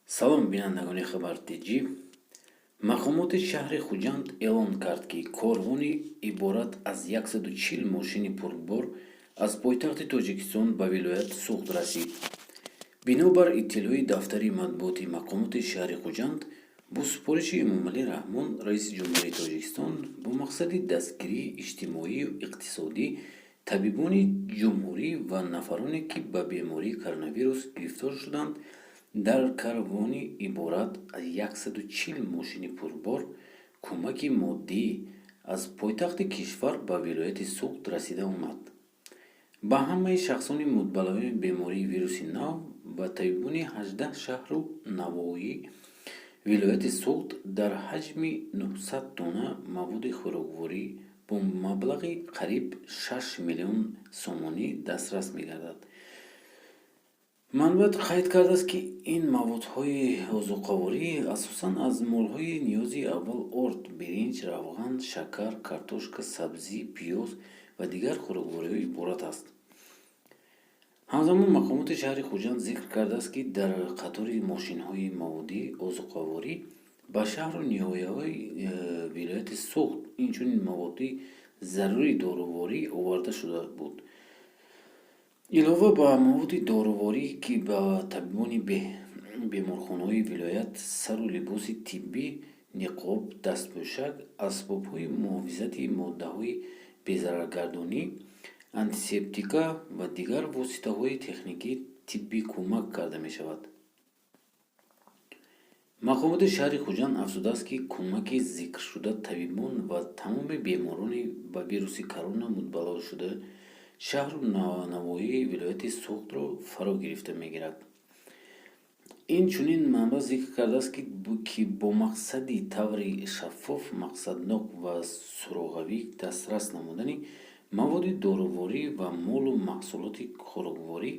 Салом, бинандагони Хабар Тҷ. Мақомоти шаҳри Хуҷанд эълон кард, ки корвони иборат аз 140 мошини пурбор аз пойтахти Тоҷикистон ба вилоят Суғд расид. Бино бар иттилои дафтари матбуоти мақомоти шаҳри Хуҷанд, бо супориши Эмомалӣ Раҳмон, раиси Ҷумҳурии Тоҷикистон, бо мақсади дастгирии иҷтимоию иқтисодӣ табибони ҷумҳурӣ ва нафароне, ки ба бемории коронавирус гирифтор шуданд, дар карвони иборат аз 140 мошини пурбор кӯмаки моддӣ аз пойтахти кишвар ба вилояти Суғд расида омад. Ба ҳамаи шахсони мубталои бемории вируси нав ва табибони 18 шаҳру навоҳии вилояти Суғд дар ҳаҷми 900 тонна маводи хӯрокворӣ бо маблағи қариб 6 миллион сомонӣ дастрас мегардад. Манбаъ қайд кардааст, ки ин маводҳои озуқаворӣ асосан аз молҳои ниёзи аввал: орд, биринҷ, равған, шакар, картошка, сабзӣ, пиёз ва дигар хӯроквориҳо иборат аст. Ҳамзамон мақомоти шаҳри Хуҷанд зикр кардааст, ки дар қатори мошинҳои маводи озуқаворӣ ба шаҳру ноҳияҳои вилояти Суғд инчунин маводи зарурии доруворӣ оварда шуда буд. Илова ба маводи доруворӣ, ки ба табибони беморхонаҳои вилоят сару либоси тиббӣ, ниқоб, дастпӯшак, асбобҳои муҳофизати, моддаҳои безараргардонӣ, антисептика ва дигар воситаҳои техникии тиббӣ кӯмак карда мешавад. Мақомоти шаҳри Хуҷанд афзудааст, ки кӯмаки зикршуда табибон ва тамоми беморони ба вируси корона мубталошуда шаҳру навоҳии вилояти Суғдро фаро гирифта мегирад. Инчунин манбаъ зикр кардааст, ки бо мақсади таври шаффоф, мақсаднок ва суроғавӣ дастрас намудани маводи доруворӣ ва молу маҳсулоти хӯрокворӣ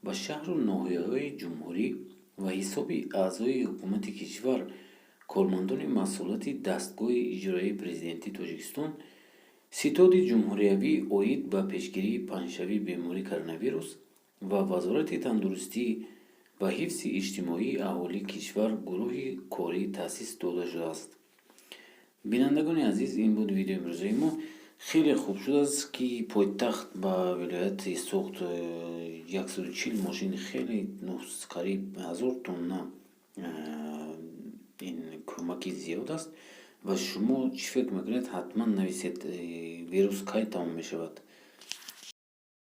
ба шаҳру ноҳияҳои ҷумҳурӣ ва ҳисоби аъзои ҳукумати кишвар, кормандони масъулияти дастгоҳи иҷроияи Президенти Тоҷикистон, Ситоди ҷумҳуриявӣ оид ба пешгирии паҳншавии бемории коронавирус ва Вазорати тандурустӣ ва ҳифзи иҷтимоии аҳолии кишвар гурӯҳи корӣ таъсис дода шудааст. Бинандагони азиз, ин буд видеои имрӯзаи мо. Хеле хуб шудааст, ки пойтахт ба вилояти Суғд 140 мошин, хеле қариб 1000 тонна, ин кӯмаки зиёд аст. Ва шумо чӣ фикр мекунед, ҳатман нависед. Вирус кай тамом мешавад?